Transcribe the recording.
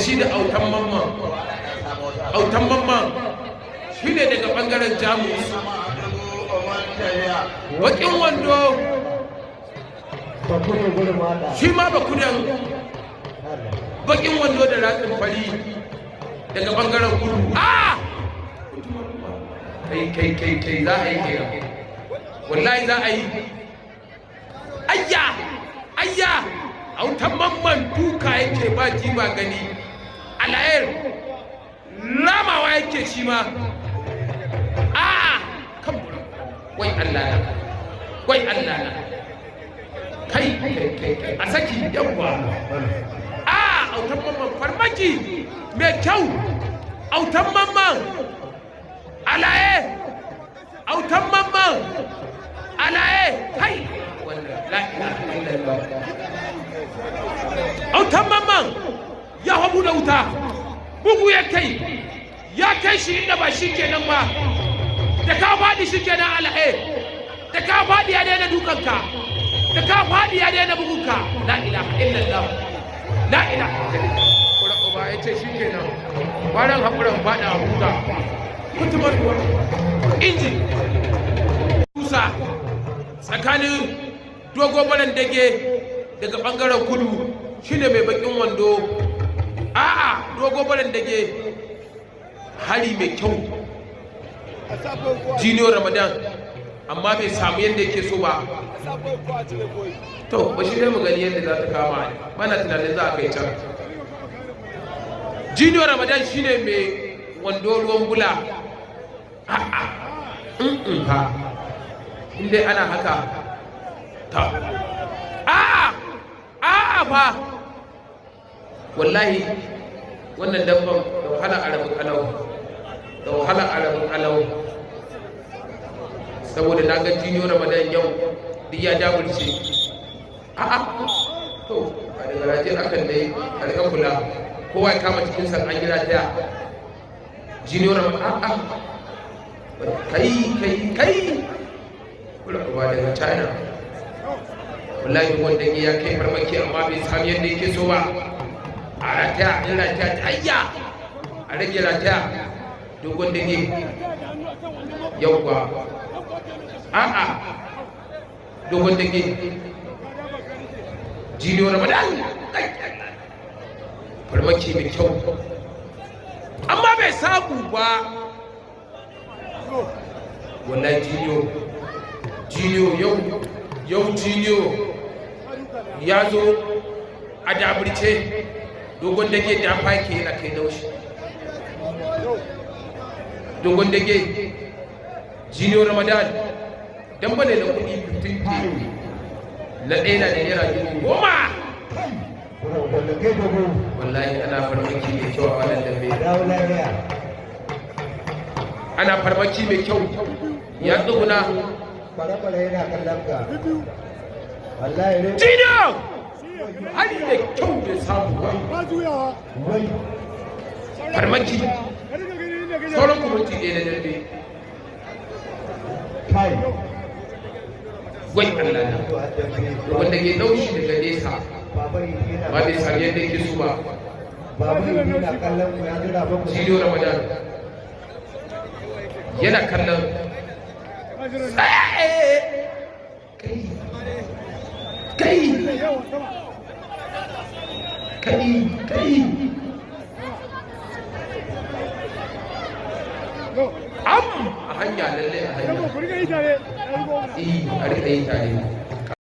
shi da Autan Mamman. Autan Mamman shi ne daga bangaren Jamus, bakin wando. Shi ma bakudan bakin wando da ratsin fari daga bangaren kudu. A kai, kai, kai, kai, za a yi kenan. Wallahi za a yi. Ayya, ayya! Autan Mamman duka yake ba ji ba gani. Alayar ramawa yake shi ma. A kan, wai Allah na, wai Allah na! Kai, kai, kai, kai, a saki. Yawwa! A Autan Mamman, farmaki mai kyau. Autan Mamman, Alaye, Autan Mamman, Alaye. Kai, wannan, la ilaha illallah! Autan Mamman ya habu da wuta, bugu ya kai, ya kai shi inda ba shi kenan ba. Da ka faɗi shi kenan. Alaye, da ka faɗi ya daina dukanka, da ka faɗi ya daina bugunka. La ilaha illallah, la ilaha illallah! Kura uba, ya ce shi kenan, kwanan haƙuran faɗa a huta. Kutumar inji kusa tsakanin Dogo Baran Dage daga bangaren kudu, shine mai bakin wando. A'a, Dogo Baran Dage, hari mai kyau. Junior Ramadan, amma bai samu yadda yake so ba. To, ba shi dai mu gani yadda za ta kama. Bana tunanin za a kai can. Junior Ramadan shine mai wando ruwan bula. A'a, in fa inda ana haka ta. A'a, a'a fa, wallahi wannan damban da wahala a rabin alau, da wahala a rabin alau, saboda na ga Junior Ramadan yau duk ya daburce. A'a, to, a daga garaje akan dai a riƙa kula, kowa ya kama cikin san an gida taya. Junior Ramadan, a'a, kai, kai, kai, kula ba daga China. Wallahi wanda ya kai farmaki amma bai sami yadda yake so ba. A rataya in rataya ta, ayya, a rage rataya. Dogon Dage, yauwa. A'a, Dogon Dage, Junior Ramadan, farmaki mai kyau amma bai samu ba. Wallahi Junior, Junior yau, yau Junior ya zo a dabirce. Dogon Dage da fake yana kai naushi. Dogon Dage, Junior Ramadan, dan bane na kudi 15K, na ɗaya na da ₦10,000. Wallahi ana farmaki mai kyau a wannan dambe, ana farmaki mai kyau. Ya tsuguna. Kwale-kwale yana kallon ka. Wallahi ne. Junior, hari da kyau, bai samu ba. Wai. Farmaki. Sauran kuminti ɗaya na dambe. Kai. Gwai Allah na! Wanda ke naushi daga nesa ba bai sami yadda yake so ba. Babu yana kallon ku, ya jira ba ku. Junior Ramadan yana kallon. Tsaye, kai, kai, kai, kai! Am a hanya, lalle a hanya. Eh, a rika yi tare.